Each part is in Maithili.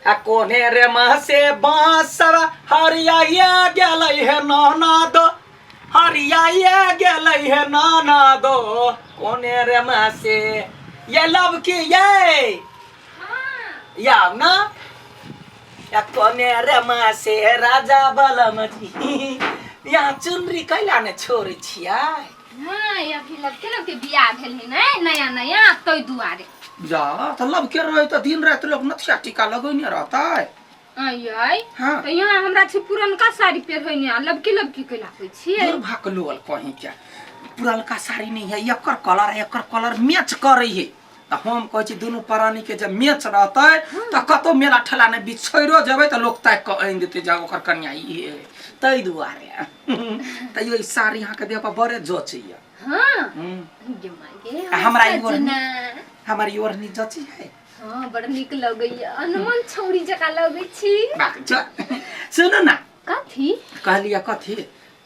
आ कोने रे मासे बाँसवा हरियाइया गेलै हे नाना दो, हरियाइया गेलै हे नाना दो, कोने रे मासे ये लब की ये या ना या कोने रे मासे राजा बलम जी। यहाँ चुनरी कैला ने छोड़ै छियै? नहीं, अभी लड़के लड़के बियाह भेल है ने नया नया, तै दुआरे। जा तऽ लब के रहे तऽ दिन राति लोग नथिया टीका लगैने रहतै। आय। हाँ। तऽ यहाँ हमरा छी पुरनका साड़ी पहिरने आ लबकी लबकी कैला होइ छियै? दुर्भाग्य लोल कहीं के पुरनका साड़ी नहीं है, एकर कलर एकर कलर मैच करे है। तऽ हम कहै छी दुनू प्राणी के जब मैच रहतै तऽ कतौ मेला ठेला नहि बिछैरो जेबै तऽ लोक ताकि कऽ आनि देतै, जा ओकर कनिया ई है। ताहि दुआरे तैयो ई साड़ी अहाँके देह पर बड़े जचैया। हाँ। गे माय गे। आ हमरा ई ओढ़नी सजना। हमर ई ओढ़नी जची है। हाँ, बड़ नीक लगैया, हनुमान छौड़ी जकाँ लगै छी। बाक सुनू ना। कथी? कहलियै कथी,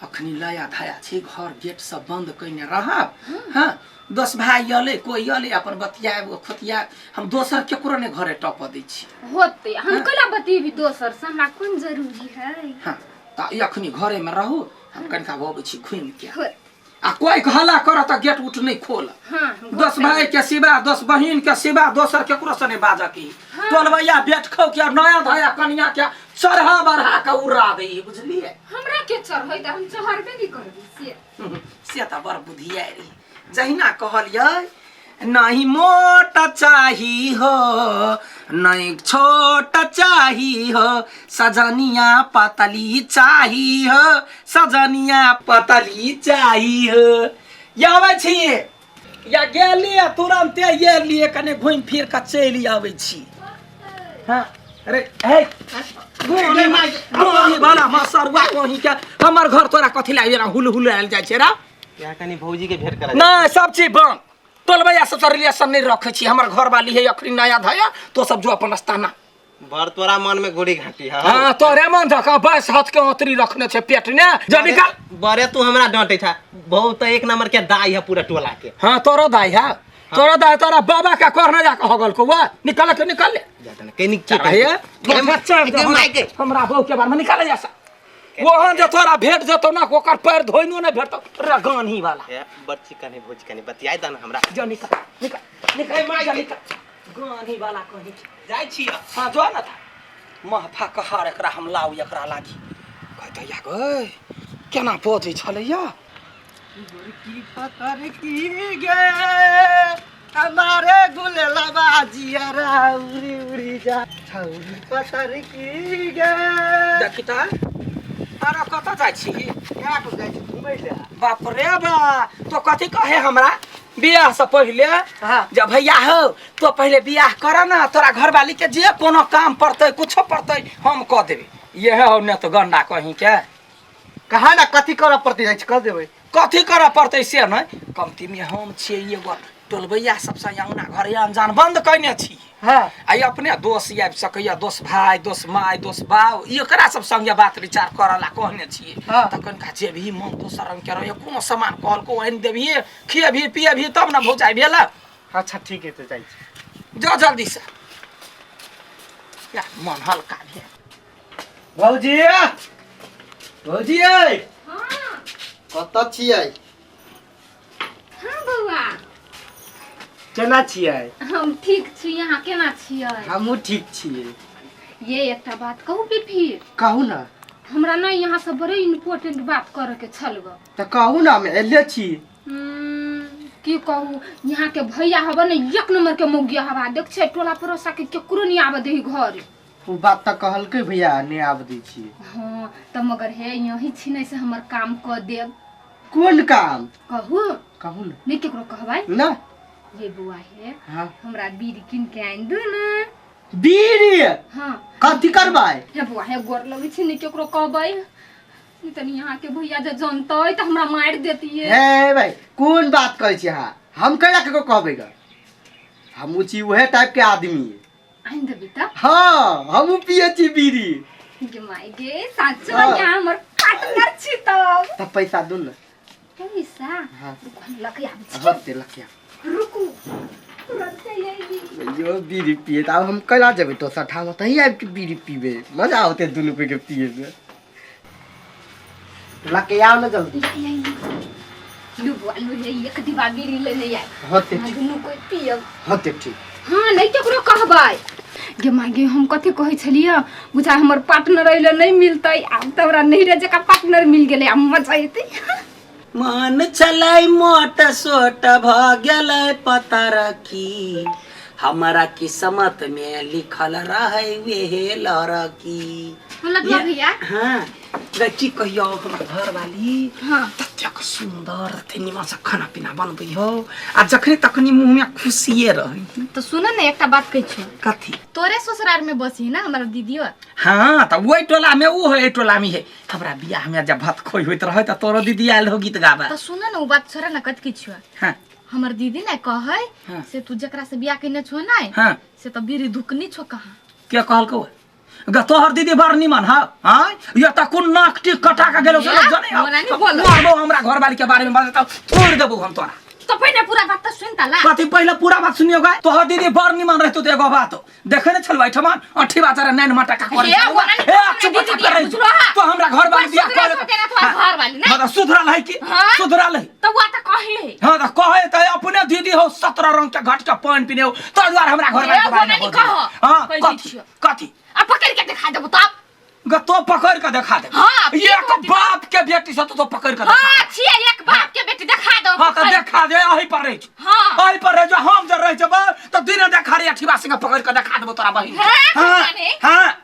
अखनी लया धया छी, घर गेट सब बंद कयने रहब। हाँ, दोस भाई अलै कोई अलै अपन बतियाब खोतियाब, हम दोसर केकरो नहि घरे टपऽ दै छी। होते हम कैला बतियेबी दोसर से, हमरा कोन जरूरी है? हाँ, तऽ अखनी घरे में रहू, हम कनिका अबै छी घुमि के। होते। आ कोई हल्ला करत तऽ गेट उट नहि खोल। हाँ, हम दस भाई के सिवा, दस बहिन के सिवा दोसर केकरो से नहीं बाजऽ के। टोलबैया बेट खौ के नया धया कनिया के चढ़ा बढ़ा के उड़ा दै, बुझलियै? हमरा के चढ़ै तऽ हम चढ़बे नहि करबै से। से तऽ बड़ बुधियारी जहिना कहलियै, नहीं मोट चाही हो नहीं छोट चाही हो, सजनिया पतली चाही हो, सजनिया पतली चाही हो। ये आबै छी या गेली आ तुरन्ते एलियै, कने घुमि फिर कऽ चलि आबै छी। हाँ, अरे हे गोनी वाला मसरुआ कहीं के हमर घर तोरा कथी लागे एना हुल हुल आयल जाइ छै रा? यहाँ कनी भौजी के भेंट करा। नहीं, सब चीज बंद। टोलबैया सबसँ रिलेशन नहीं रखे छी, हमर घर वाली है अखनी नया धया, तो सब जो अपन अस्ताना। बर तोरा मन में गोड़ी घाटी है। हाँ, तोरे मन जका बस हाथ के औतरी रखने छे पेट ने, जो निकाल। बरे तू हमरा डांटे था, बहुत एक नंबर के दाई है पूरा टोला के। हाँ, तोरो दाई है, तोरो दाई तोरा बाबा का कहना जाके हो गल को वा निकाल के निकाल ले। जाता ना कनी के है हमरा बहू के बारे में निकाले जा, वहाँ जे तोरा भेट जेतौ ना ओकर पैर धोइनो नहि भेटतौ रे गान्ही वाला। ए बच्ची कनी भौजी कनी बतियाई दन हमरा। जो निकाल निकाल निकाल माय, जा निकाल गान्ही वाला कहीं जाइ छी। हाँ, जो ना था महफा कहार एकरा हम लाउ एकरा लागी कहते या गई केना बजै छलैया। की पतर की गे हमारे गुलेलवा जियरा उड़ी उड़ी जा, छौरी पतर की गे। देखी तऽ अरे कतऽ जाइ छी? केना को जाइ छी घुमै ले। बाप रे बा, तो कथी कहे हमरा बियाह से पहिले? हाँ। जब भैया हो तो पहिले बियाह कर ना, तोरा घरवाली के जे कोनो काम पड़तै कुछो पड़तै हम कऽ देबै। यह हो ने तो गंडा कहीं के। कहा ना कथी करऽ पड़तै, जाइ छी कऽ देबै। कथी करऽ पड़तै से नहि, कमती में हम छियै एगो टोलबैया सबसँ अंगना घर अनजान बंद कयने छी। हाँ। आ ई अपने दोस्त आबि सकैया, दोस्त भाय, दोस्त माय, दोस्त बाप, ई एकरा सब संगे बात विचार करऽ ला कहने छियै। हाँ। तऽ कनिका जे भी मन दोसर रंग के रहैया, कोनो सामान कहलको आनि देबही, खिएबही पिएबही तब ने भौजाइ भेल। अच्छा ठीक है, तऽ जाइ छी। जो जल्दी से, या मन हल्का भेल। भौजी, भौजी यै। हाँ। कतऽ छियै? हाँ बौआ। केना छियै? हम ठीक छी, अहाँ केना छियै? हमहूँ ठीक छियै। ये एकटा बात कहू फिर? कहू ना। हमरा ना यहाँ से बड़े इम्पोर्टेंट बात करे के छल गो। तऽ कहू ना, हम एले छी। की कहू, यहाँ के भैया हवा ने एक नंबर के मौगिया हवा, देख छै टोला पड़ोसा के केकरो नहीं आबे देही घर। ओ बात तऽ कहलकै भैया नहि आबऽ दै छियै। हाँ तऽ मगर हे यही छिनै से हमर काम कऽ देब। कोन काम? कहू। कहू ना। नहीं केकरो कहबै? ना। ये बौआ हे। हाँ। हमरा बीड़ी कीन के आनि दू ना। बीड़ी? हाँ। कथी करबै? हे बौआ हे गोर लगै छी, नहीं केकरो कहबै, नहीं तनी यहाँ के भैया जे जनतै तऽ हमरा मारि देतियै। हे भाई कोन बात कहै छी अहाँ, हम कैला केकरो कहबै ग, हमहूँ छी उहे टाइप के आदमी। आनि देबी तऽ? हाँ, हमहूँ पियै छी बीड़ी। गे माय गे, साचो? हाँ। यहाँ हमर पार्टनर छी तब। तब पैसा दू ने। पैसा? हाँ। रुकू, हम लऽ के आबै छी। हाँ, ते लऽ के आउ। रुकू, तुरन्ते अयली। जो बीड़ी पिए तऽ आब हम कैला जेबै दोसर ठाम, तहीं आबि के बीड़ी पीबै, मजा औतै दुनू कोइ के पिए मे। लके आउ ने जल्दी। लू बुआ लू, हे एक डिब्बा बीड़ी लेने आय। होते अहाँ ठीक। दुनू कोइ पियब। होते ठीक। हाँ, नहीं केकरो कहबै। गे माय गे, हम कथी कहै छलियै, बुझा हमर पार्टनर अइले नहीं मिलतै, आब तऽ हमरा नहिरे जकाँ पार्टनर मिल गेलै, आब मजा एतै। मन छलै मोट सोट भऽ गेलै पतरकी, हमरा किस्मत में लिखल रहै वेहे लड़की। लडुआ भैया। हाँ गे, की कहियौ, हमर घरवाली ततेक सुन्दर, तते निमन से खाना पीना बनबै हो आ जखनी तखनी मुँह में खुशिये रहै। तो सुन ने, एकटा बात कहै छियौ। कथी? तोरे ससुराल में बसी ना हमर दीदियो? हाँ, तऽ ओहि टोला में ओ है, एहि टोला में है। हमरा बियाह में जब भात खोइ होइत रहै तऽ तोरो दीदी आयल हो गीत गाबे। तो सुन ने, उ बात छोड़ ना, कथी छियौ? हाँ। हमर दीदी ने कहै से तू जकरा से बियाह केने छो ने से तऽ बीड़ी धुकनी छो कहाँ। के कहलकौ गे? तोहर दीदी बड़ निमन है। हाँ, ये तऽ कोन नाक टीक कटा के गेलो से लोग जाने। मोना नहीं बोलो। मारबो, हमरा घरवाली के बारे में बताओ, तोड़ देबो हम तोरा। तो पहिले पूरा बात तऽ सुन तला। कथी पहिले पूरा बात सुनियो गे? तोहर दीदी बड़ निमन रहतो तऽ एगो बात देखे ने छलौ एहिठमा अठी बाचारा नैन मटका करे हे, छलौ। ओना नहीं हे, हमरा चुप दीदी चुप दिया करे। बुझलो हा? तो हमरा घर वाली बस बियाह सुधरल करे होते ना तोहर घरवाली, नहीं? हाँ, तऽ सुधरल है कि? हाँ? सुधरल है। तो वो तऽ कही है। हाँ, तऽ कहे तऽ अपने दीदी हो, 17 रंग के घट के पानि पीने हो, तोहर दुआरे हमरा घर हे, वाली के बारे में ओना नहीं बोल दिया। कहो। हाँ, कहि कथी? छियौ। कथी? आ पकड़ के दिखा देबो तब। ग तो पकड़ के देखा दे। हाँ, एक पीबो। बाप के बेटी से तो पकड़ के देखा हाँ, दे। छियै एक बाप के बेटी, देखा दो। हाँ, तो देखा दे, अही पर रह जो। अही पर रह जो, हम जब रह जब तो दिन देखा रे अठीबा सिंह पकड़ के देखा देबो तोरा बहिन के। हाँ, हाँ, जाने। हाँ।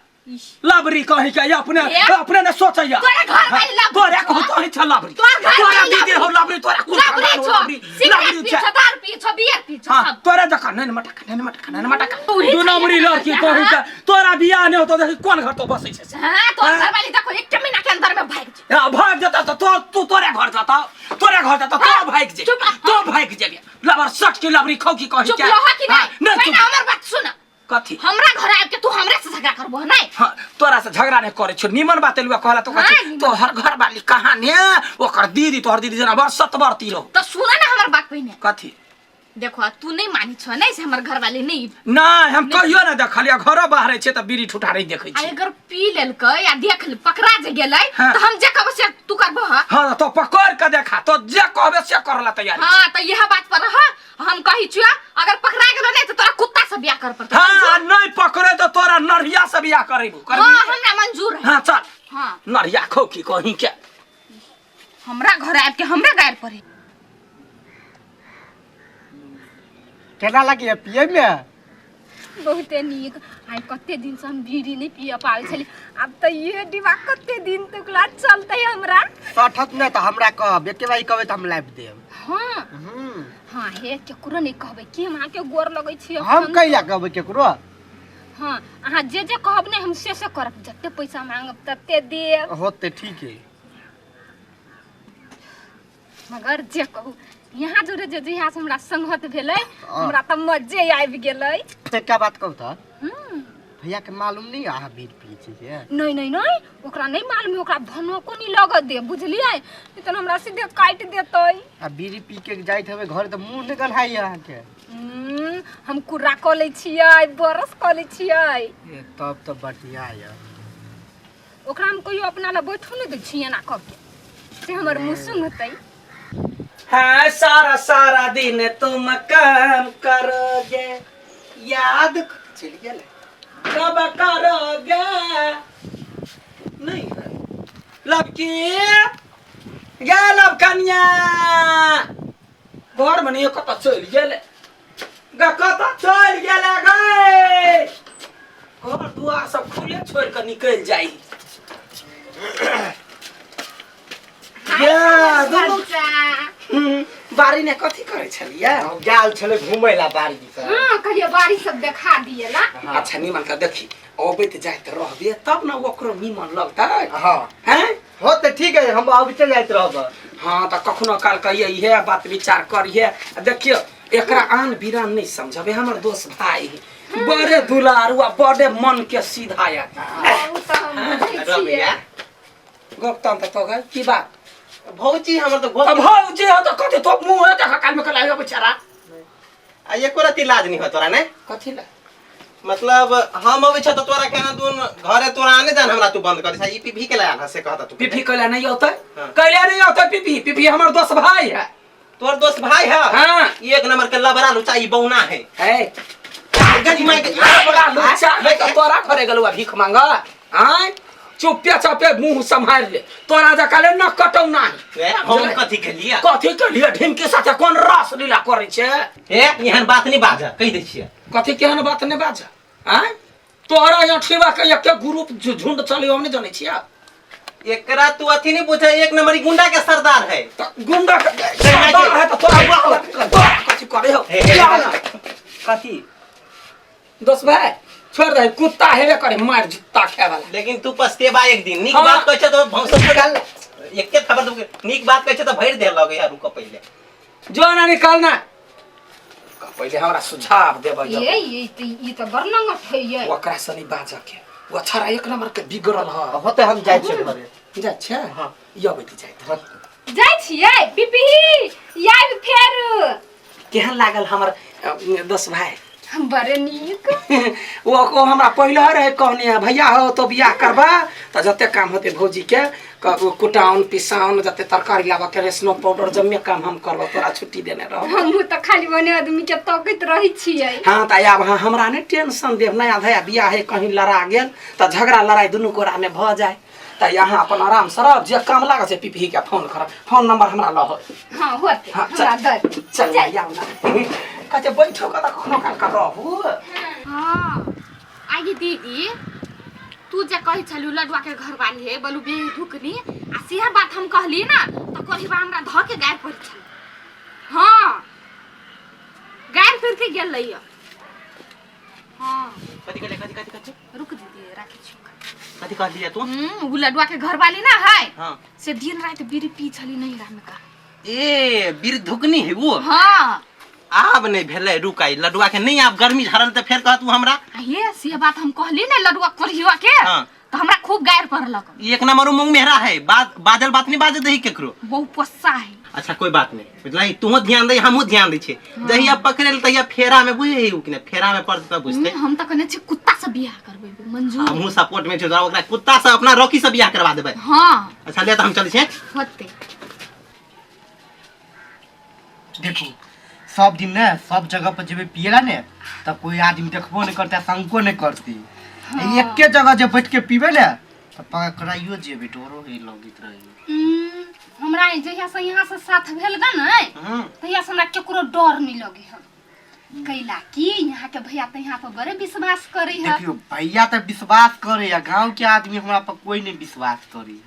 लबरी कही के अपने हे? अपने ने सोचैया। तोरा घर वाली लबरी तोरा छौ। कहू तो ही छ लबरी। तोरा घर तोरा वाली दीदी हो लबरी। लबरी, तोरा कुल लबरी खानदान हो छौ। लबरी। सिगरेट लबरी पी छै। छौ, दारू पी छौ, बियर पी छौ, हाँ, सब। तोरा जका नैन मटका, नैन मटका, नैन मटका। तू ही दू नंबरी छही लड़की हाँ। कही के तोरा बियाह नहीं होतो, देखी कोन घर तो बसै छै से। हाँ, तोर हाँ। घर वाली देखो एक महीना के अंदर में भाग जे। हाँ, भाग जेता तो तू तोरे घर जाता, तोरे घर जाता, तो हाँ, भाग जे। चुप रह। तो भाग जेबे। लबर सट के लबरी खौ की कही चुप के। रह कि हाँ, नहीं? नहीं पहिने चुप। हमर बात सुन। कथी? हमरा घर आबि के तू हमरे से झगड़ा करबो नहीं? हाँ, तोरा से झगड़ा नहीं करे छो, निमन बात एलुआ कहला तो हाँ, कथी? निमन। तोहर घर वाली कहाँ ने ओकर दीदी, तोहर दीदी जना बड़ सतबरती रहो। तो सुन ना हमर बात पहिने। कथी? देखो, तू नहीं मानी छो नहीं से हमर घर वाली नहीं। नहीं, हम कहियो ना देखलियै, घरो बाहर छै तऽ बीड़ी ठुठारी देखै आ छी। अगर पी लेलकै या देख ले पकड़ा जे गेलै हाँ। तऽ हम जे कहबै से तू करबो। हाँ। हाँ, तो पकड़ के देखा, तो जे कहबे से करला तैयारी। हाँ, तऽ इएह बात पर रह, हम कहै छियौ अगर पकड़ा गेलो नहीं तऽ तोरा कुत्ता से बियाह कर पड़तौ। हाँ, नहीं पकड़े तो तोरा नरिया से बियाह करेबू। करबी? हाँ, हमरा मंजूर है। हाँ, चल। हाँ। नरिया खौ की कहीं के। हमरा घर आबि के हमरा गारि पड़े। केना लगी पिए में? बहुते नीक। आइ कते दिन से हम बीड़ी नहीं पिए पाबै छली, आब तऽ ये डिब्बा कते दिन तक ला चलतै हमरा। सठत नहि तऽ हमरा कहब, एके बारी कहबै तऽ हम लाबि देब। हाँ। हाँ, हे केकरो नहीं कहबै कि हम अहाँके गोर लगै छी। हम कैला कहबै केकरो? हाँ, अहाँ जे जे कहब ने हम से से करब, जते पैसा मांगब तते देब। होते ठीक है। मगर जे कहू, यहाँ जोरे जे जहिया से हमरा संगत भेलै हमरा तऽ मजे आबि गेलै। एकटा बात कहू तऽ, भैया के मालूम नहीं अहाँ बीड़ पिए छियै? नहीं नहीं नहीं, ओकरा नहीं मालूम है, ओकरा भनोको नहीं लगऽ दे, बुझलियै? नहीं तऽ हमरा सीधे काटि देतै। आ बीड़ी पी के जाइत हेबै घर तऽ मुँह नहि गन्हाइए अहाँके? हम कुर्रा कऽ लै छियै, बरस कऽ लै छियै। ए, तब तऽ बढ़िया यऽ। ओकरा हम कहियो अपना लग बैठो नहीं दै छियै एना कऽ के से हमर मुँह सुंघतै। हाँ, सारा सारा दिन तुम काम करोगे, याद चलि गेल, कब करोगे नहीं लबकी गे लब कन्या घर में नहीं, कतऽ चलि गेल गे, कतऽ चलि गेल गे? घर दुआर सब खुले छोड़ि कऽ निकलि जाइ गे दुनू। बाड़ी ने कथी करै छलियै? हम गेल छलै घुमै ला बाड़ी से। हाँ, कहियो बाड़ी सब देखा दिए ला। अच्छा, निमन का देखी, अबैत जाइत रहबे तब ने ओकरो निमन लगतै। हाँ। हैं? हो तऽ ठीक है, हम अबिते जाइत रहब। हाँ, तऽ कखनो काल कहिए इहे बात विचार करिहे। आ देखियौ, एकरा आन बिरान नहीं समझबे, हमर दोस्त भाई है, बड़े दुलारू आ बड़े मन के सीधा या। हाँ, उ तऽ हम बुझै रह छियै। भैया। गौतम तऽ तो गए की बात? भौजी हमर तऽ अब भौजी हो तऽ कथी तो मुँह है देखा काल में कल आयो बेचारा। आ एको रत्ती लाज नहीं हो तोरा ने? कथी ला? मतलब हम अबै छ त तोरा केना दून घरे तोरा आने जान हमरा तू बंद कर ई पीपी के लायल से कहता तू। पीपी कैला नहीं औतै? हाँ। कैला नहीं औतै पीपी? पीपी हमर दोस्त भाई है। तोर दोस्त भाई है? हाँ। ई एक नंबर के लबरा लुचा ई बौना है। है गली माई के लबरा लुचा है त तोरा घरे गेलौ भीख मांग। आय चुपे चापे मुंह सम्हार ले, तोरा जकाले न कटौ नाही। ए, हम कथी के लिए? कथी के लिए ढिमकी साथे कोन रस लीला करै छै? ए एहन बात नहीं बाज, कहि दै छियै। कथी केहन बात नहीं बाज? आय तोरा यहाँ ठेवा के एके ग्रुप झुंड चले हम नहीं जानै छियै। एकरा तू अथी नहीं बुझे, एक नंबर गुंडा के सरदार है। त गुंडा के सरदार है त तोरा तोरा कथी करे हो? हे, हे, क्या ना? कथी? दोस्त भाई छोड़ दे, कुत्ता हेबे करे मार जुत्ता खाए वाला। लेकिन तू पछतेबा एक दिन। नीक हाँ। बात कहै छै त भौंसत निकाल एके खबर दू, नीक बात कहै छै त भरि देह लगै यार। रुक पहिले जो ना निकालना पहिले हमरा सुझाव देबै। ये ये त ई त बड़ नंगट है ये। ओकरा से नहीं बाजऽ के, ओ छड़ा एक नंबर के बिगड़ल ह। होते हम जाइ छियै घरे। जाइ छै? हाँ। ई अबै जाइ। जाइ छियै पीपी आबि फेर। केहन लागल हमर दोस्त भाई? बड़े नीक। वो हमरा पहिले रहे कहने है, भैया हो तो बियाह करबा त जते काम होते भौजी के कुटाउन पिसाउन जते तरकारी लाबऽ के स्नो पाउडर जम्मे काम हम करबा, तोरा छुट्टी देने रहो। हमहूँ त खाली बने आदमी के तकैत रहै छियै। हाँ त आब अहाँ हमरा नहीं टेंशन देब, नया धया बियाह है कहीं लड़ा गेल त झगड़ा लड़ाई दुनू गोरा में भ जाए, त यहाँ अपन आराम से रह, जे काम लागल छै पीपी के फोन करब, फोन नंबर हमरा लह। हाँ होते। हाँ, हमरा दर चल आउ ना कहै छै बैठो के त कखनो काल के रहू। हाँ आगे दीदी तू जे कहै छलू लडुआ के घरवाली है बलू बे धुकनी आ सेह बात हम कहली ना त कहिबा हमरा ध के गाय पड़ छल। हाँ गाय फिर के गेल लइया। हाँ कथी कहले? कथी कथी कथी? रुक दीदी राखी छी। कथी कहलियै तू? उ लडुआ के घरवाली ना है। हाँ। से दिन रात बीड़ी पी छली नहीं राम का। ए बीर धुकनी है वो? हाँ। आब नहीं भेलै, रुक आई लडुआ के नहीं आब गर्मी झरल त फेर कहत तू हमरा। आ ये से बात हम कहली ना लडुआ कोरिया के। हाँ। त हमरा खूब गायर पड़लक। एक नंबर मुंह मेहरा है, बात बाजल बात नहीं बाजे दही केकरो। बहु पोसा है। अच्छा कोई बात नहीं बुझलाई, तूहो ध्यान दे हमहू ध्यान दै छियै। जहिया पकड़ेल तहिया फेरा में बुझे कि नहीं, फेरा में पड़त त बुझते। हम त कहने छी कुत्ता से बियाह करबै मंजूर। हमहू सपोर्ट में छी तोरा, ओकरा कुत्ता से अपना रॉकी से बियाह करवा देबै। हाँ। अच्छा ले त हम चलै छियै। होते। देखू सब दिन ने सब जगह पर जेबै पियला ने त कोई आदमी देखबो नहीं करते, शंको नहीं करती। हाँ। एके जगह जे बैठ के पीबे ने त पकड़ाइयो जेबे, डरो ही लगैत रहे। हमरा जहिया से यहाँ से साथ भेल गा ने तहिया से हमरा केकरो डर नहीं लगे है। कैला कि यहाँ के भैया त यहाँ पर बड़े विश्वास करे है। देखियो भैया त विश्वास करे है, गांव के आदमी हमरा पर कोई नहीं विश्वास करे।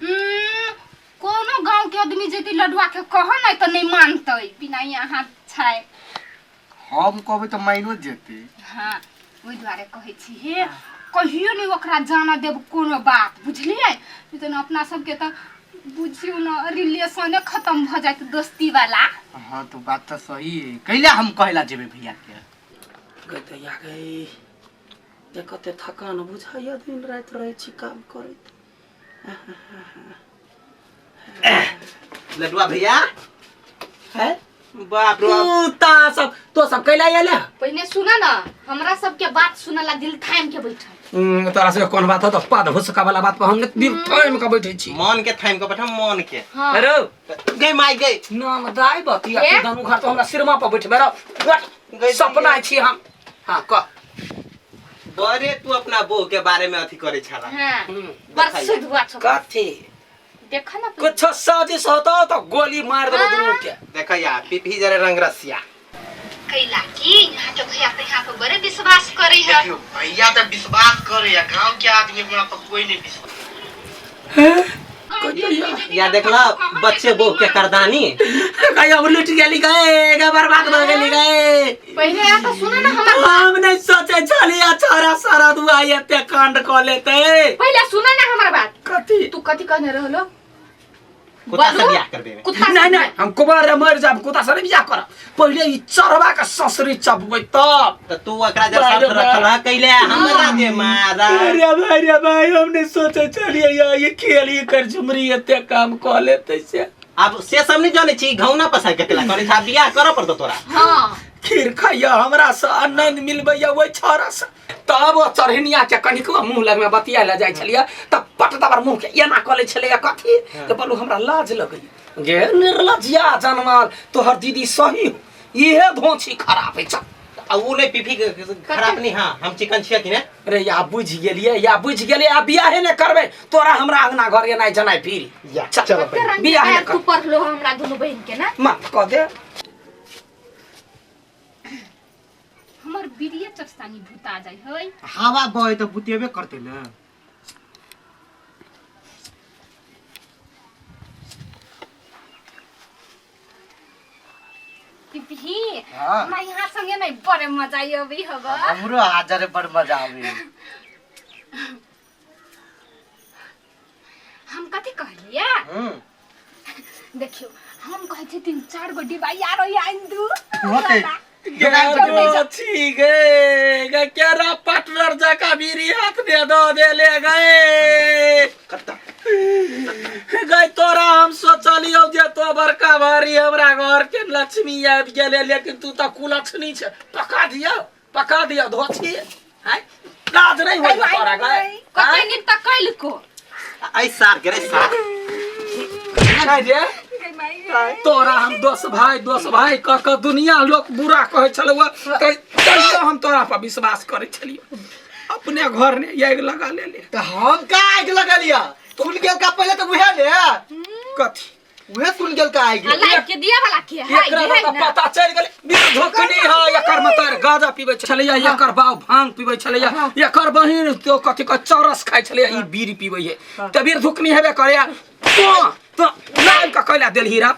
कोनो गांव के आदमी जैती लडुआ के कह नहीं त नहीं मानतै बिना यहाँ छै। हम कहबै त माइनो जेतै। हाँ ओहि दुआरे कहै छी हे कहियो नहीं ओकरा जाना देब कोनो बात बुझलियै। नहीं त अपना सबके त बुझियौ न रिलेशने खत्म भ जायत दोस्ती वाला। हाँ तो बात तो सही है, कैला हम कहला जेबै भैया के। गई त या गई जे कते थकान बुझाइया दिन राति रहै छी काम करैत। लडुआ भैया है बाप रे बाप। कुत्ता सब तो सब कैला आयल? पहिने सुन ना हमरा सबके बात सुनला दिल थाम के बैठल। तोरा से कोन बात हो त पद भुसका वाला बात पर हम दिल थाम के बैठै छी। मन के थाम के बैठम मन के। हाँ। अरे गई माई गई नाम दाई बतिया के धनु घर तो हमरा सिरमा पर बैठबे रह सपना छी हम। हाँ कह। बड़े तू अपना बहू के बारे में अथी करे छला। हाँ बड़ शुद्ध हुआ छो। कथी देखा ना कुछ साजिश होता तो गोली मार देबो दुनू के। देखा यार पीपी जरे रंग रसिया। कैला कि यहाँ के भैया त यहाँ पर बड़े विश्वास करे है। देखियो भैया त विश्वास करे है, गांव के आदमी हमरा पर कोई नहीं विश्वास। या देखला बच्चे बहू के करदानी कहीं अब लूट गेली गए गे बर्बाद भ गेली गए। पहिले या त सुन ना हमर हम नहीं सोचे छलिया छोरा सारा दुआ एते कांड क लेते। पहिले सुन ना हमर बात। कथी? तू कथी कहने रहलो? कुत्ता से बियाह करबे। कुत्ता नहीं नहीं हम कुमार मर जाब, कुत्ता से नहीं बियाह करब। पहिले ई चरवा के ससुरी चबबै तब। त तू एकरा जब शर्त रखल ह कैले हमरा जे मारा। अरे भाई रे भाई हम नहीं सोचे छलियै या ये खेल ये कर झुमरी एते काम क लेते से। अब से सब नहीं जाने छी, घौना पसार के तेला करे छा, बियाह करऽ पड़तो तोरा। हां खीर खाइया हमरा से आ नहि मिलबैया ओहि छौड़ा से। तब ओ चढ़निया के कनिकवा मुँह लगमे बतिया लए जाइ छलियै तऽ पट दबर मुँह के एना कऽ लै छलैया कथी तऽ बोलू हमरा लाज लगैया गे निर्लजिया जनमाल, तोहर दीदी सही हो, इहे धोछी खराब है। चल आ उ नहि पीपी के खराब नहीं। हाँ, हम चिकन छियै कि ने? रे या बुझि गेलियै, या बुझि गेलियै, आ बियाहे ने करबै तोरा हमरा अंगना घर एनाइ जनाइ फिर। या, चल, चल कते रंग के बियाह पैर ने तू कर। पढ़लो हमरा दुनू बहिन के ना। माफ कऽ दे। हमर बीड़िए चटसानी भूता जाइ है। हवा बहे तऽ बुतेबे करतै ने। पिपही। हाँ। हमरा यहाँ संगे नहीं बड़े मजा अबै हब। हमरो हाजर बड़ मजा आबै। हम कथी कहलियै? हम्म। देखियौ, हम कहै छी तीन चार गो डिब्बा यारो आनि दू। होतै। छी गे गे केरा पार्टनर जका बीड़ी हाथ में दऽ देले गए गए। तोरा हम सोचलियौ जे तो बड़का भारी हमरा घर के लक्ष्मी आबि गेलै, लेकिन तू तऽ कुलक्ष्मी छै। पका दियौ, पका दियौ धोछी हैं, लाज नहीं होई तोरा गए? कते नीक तऽ कैलको। ऐ सार के रे सार। नहीं रे, तोरा हम दोस्त भाई दोस्त भाई कह कऽ दुनिया लोक बुरा कहै छलौ, तैयो हम तोरा पर विश्वास करै छलियौ। अपने घर ने आगि लगा ले ले। तऽ हम का आगि लगलिया? सुन गेल का पहिले तऽ उहे ने। कथी? उहे सुन गेल का आगि। आ लाइट के दिया वाला के है? एकरा ये है तऽ ना। पता चलि गेलै धोखनी है। एकर मतर गांजा पीबै छलैया, एकर बाप भांग पीबै छलैया, एकर बहिन तो कथी कह चरस खाइ छलैया, ई बीड़ी पीबै है तऽ बीर धुकनी हेबे करैया। तो तो लाइव के कैला देलही रा,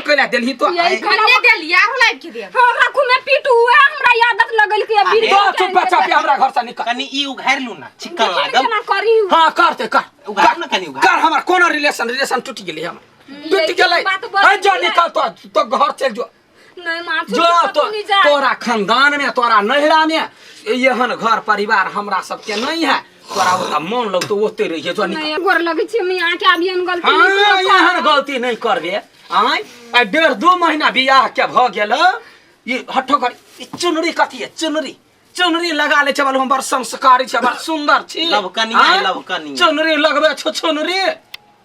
कैला देलही तो? यही कन्ने देल यार लाइट के दिया। हमरा खूमे पीटू हुए, हमरा आदत लगल के बीड़ी। तो चुप चापी हमरा घर से निकल। कनी ई उघारि लू ना, चिकन देखियौ ने लागल। केना करी। हाँ, करते कर। उघार ना कनी, उघार। कर। हमर कोनो रिलेशन रिलेशन टूटि गेलै, हमर टूटि गेलै। बात बड़ है जो निकल, तो तो घर चलि जो। नहीं माछू जो के तो कतौ नहीं जाए। तोरा खानदान में तोरा नैहरा में एहन घर परिवार हमरा सबके नहीं है। तोरा ओतऽ मन लगतो ओते रहिए, जो निकल। नहीं, गोर लगै छी हम यहाँ के, आब एहन गलती हाँ, नहीं करब। एहन गलती नहीं करबे। आय आ 1.5 2 महीना बियाह के भऽ गेल, ई हठो कर ई चुनरी कथी है? चुनरी चुनरी लगा ले छै, हम बड़ संस्कारी छै, बड़ सुंदर छी। लवकनिया, आँय? लवकनिया। चुनरी लगबे छो चुनरी,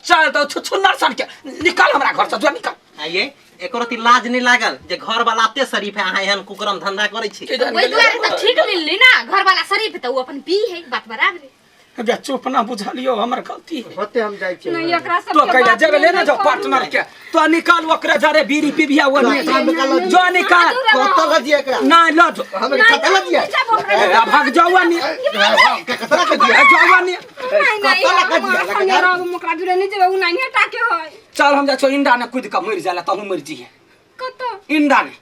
चल तो छुछुन्नर सन के निकल हमरा घर से, जो निकल। आइए, एको रति लाज नहीं लागल जे घर वाला एते शरीफ है, अहाँ एहन कुकरम धंधा करै छी? के जाने ओहि गेलै। दुआरे तऽ ठीक मिलली ना, घर वाला शरीफ तऽ उ अपन पी है, बात बराबर है। गे चुप ना, बुझलियो हमर गलती है। होते, हम जाइ छियै। नहीं, एकरा तो सबके कैला बात जेबे ले ना नहीं जो करू। पार्टनर के तो निकाल, ओकरे जरे बीड़ी पीबिया वो नहीं, जो निकाल। कतऽ लऽ दियै एकरा? नहीं, ल जो। हम कतऽ लऽ दियै? ए, आ भाग जाओ नी। कतऽ लऽ दियै? जाओ नी। नहीं नहीं, कतऽ लऽ हम दियै? अहाँ संगे रहब, हम ओकरा जुड़े नहीं जेबै, उ नहीं टाके है। चल, हम जाइ छौ इंडा ने कूद के मरि जाला, तहूँ मरि जइहे। कतऽ? इंडा ने।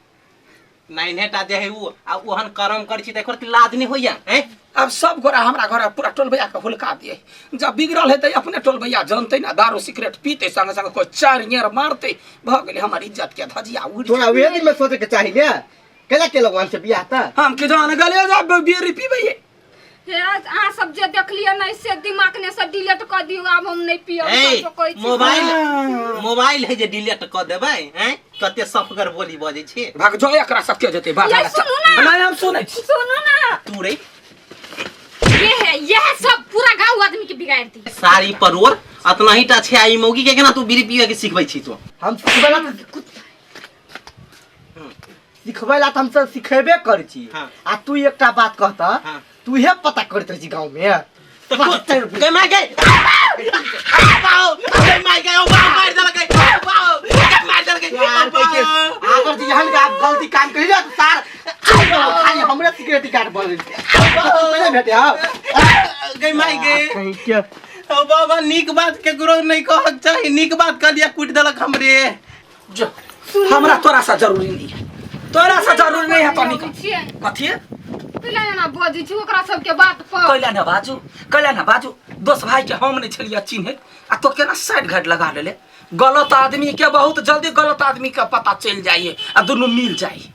नाइन्हे टा जे है उ आ ओहन करम करै छी तऽ एको रति लाज नहीं होइया हैं? अब सब गोरा हमरा घर पूरा टोल भैया के हुलका दिए। जब बिगड़ल हेतै अपने टोल भैया जानते ना, दारू सिगरेट पीते संग संग कोई चार नियर मारते, भऽ गेलै हमर इज्जत के धजिया उड़ि। तोरा उहे दिन में सोचे के चाही ने, केना केलक वहाँ से बियाह तऽ? हम के जान गेलियै जब बीड़ी पीबै है। हे, अहाँ सब जे देखलियै नहीं से दिमाग ने से डिलीट कर दियौ, आब हम नहीं पियब। ए सब कहै छी। मोबाइल मोबाइल है जे डिलीट कऽ देबै हैं? कते सफगर बोली बजै छी। भाग जो, एकरा सबके जेतै बाहर। ये सुनू ना। नहीं, हम सुनै छी। सुनू ना। तू रे। ये है, यह सब पूरा गांव आदमी के बिगाड़ दी। सारी परोर अतना ही टा छै आ ई मौगी के केना तू बीड़ी पीवे के सिखबै छी तू? हम सिखबै ला तऽ सिखबै ला तऽ हम सब सिखेबे करै छी। हाँ। आ तू एकटा बात कहता। हाँ। तू इहे पता करैत रहै छी गाँव में। तऽ गै माय गै, बाओ गै माय गै, ओ बाओ मारि देलकै, बाओ गै मारि देलकै। यार, कहै छै, अगर जे एहन के आप गलती काम करी ना तऽ सार खाली हमरे सिक्योरिटी गार्ड बनल पहिले भेटे। हाँ। गै माय गै। कहीं के ओ बाबा, नीक बात केकरो नहीं कहक चाही, नीक बात कहलियै कुटि देलक हमरे। जो, हमरा तोरा से जरूरी नहीं है, तोरा से जरूरी नहीं है, तो निकल। छियै। कथी? कैला एना बजै छी ओकरा सबके बात पर? कैला ना बाजू, कैला ना बाजू? दोस्त भाई के हम नहीं छलियै चिन्हैत आ तो केना साइड घाट लगा लेले? गलत आदमी के बहुत जल्दी गलत आदमी के पता चलि जाइए आ दुनू मिल जाइए।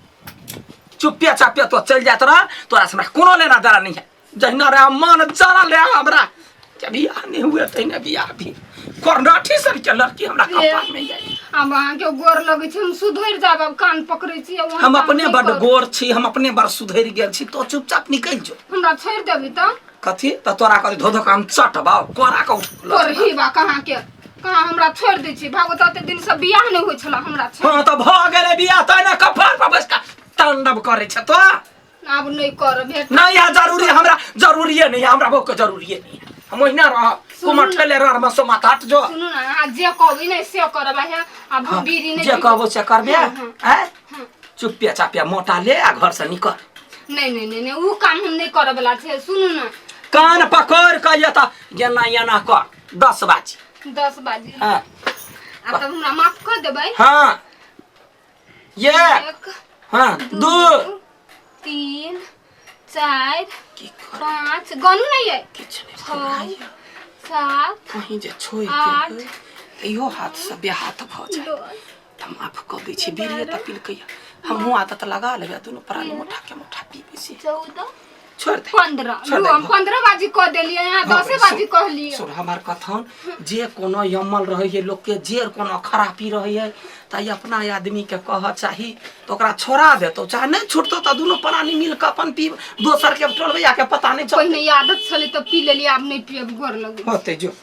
चुप्पे चापे तो चलि जात रह, तोरा से हमरा कोनो लेना देना नहीं है। जहिना रहे मन जरल रहे हमरा, जब बियाह नहीं हुए तहिना बियाह भी करनाठी सन के लड़की हमरा कपार में जाय। आब अहाँके गोर लगै छै, हम सुधरि जायब। आब कान पकड़ै छी, आब ओहन हम काम अपने नहि बड करब। गोर छी, हम अपने बड़ सुधरि गेल छी। तो चुपचाप निकलि जो। हमरा छोड़ि देबी तऽ? कथी तऽ तोरा कथी धो धो के हम चटबाउ कोरा के उठलो। करही बा कहाँ के कहाँ हमरा छोड़ि दै छी। भागो तऽ एते दिन से बियाह नहि होइ छला हमरा छोड़ि। हाँ तऽ भऽ गेलै बियाह तऽ ने कपार पर बैस कऽ तांडव करै छै तो। आब नहि करब भेट। नहीं है जरूरी, हमरा जरूरिये नहीं है, हमरा बहू के जरूरिये नहीं है। हम ओहिना रह कुमर ठेले रह मसो माथा हट जो। सुनू ने, अहाँ जे कहबै ने से करब। आ आब हम बीड़ी नहि जे पीबै। कहबो से करबे। हाँ, हाँ। आँय चुपिया चापिया मोटा ले आ घर से निकल। नहीं नहीं नहीं नहीं, उ काम हम नहीं करे वाला छै। सुनू ना। कान पकड़ के ये तऽ एना एना कर 10 बाजी। 10 बाजी। हाँ। आ तब हमरा माफ कर देबै? हाँ ये 1 हाँ 2 3 4 की कर 5 गनू नहीं है। किछु नहि। 6 7 कहीं जे छोड़ि 8 देबै तऽ इहो हाथ से बेहाथ भऽ जाय। 10 तऽ माफ कऽ दै छी। बीड़िए तऽ पिलकैया, हमहूँ आदत लगा लेबै आ दुनू प्राणी मोटा के मोटा पीबै छी। 14 छोड़ दे। 15। छोड़ लू दे। हम 15 बाजी कऽ देलियै, यहाँ 10 बाजी कहलियै। सुन हमार कथन, जे कोनो यमल रहै है लोकके, जे कोनो खरापी रहै है तऽ ई अपना आदमी के कहऽ चाही तऽ ओकरा छोड़ा देतौ, चाहे नहि छूटतौ तऽ दुनू प्राणी मिल कऽ अपन पीब, दोसर के टोलबैया के पता नहि चलतै। पहिने आदत छलै तऽ पी लेलियै, आब नहि पियब। गोर लगै। होतै जो।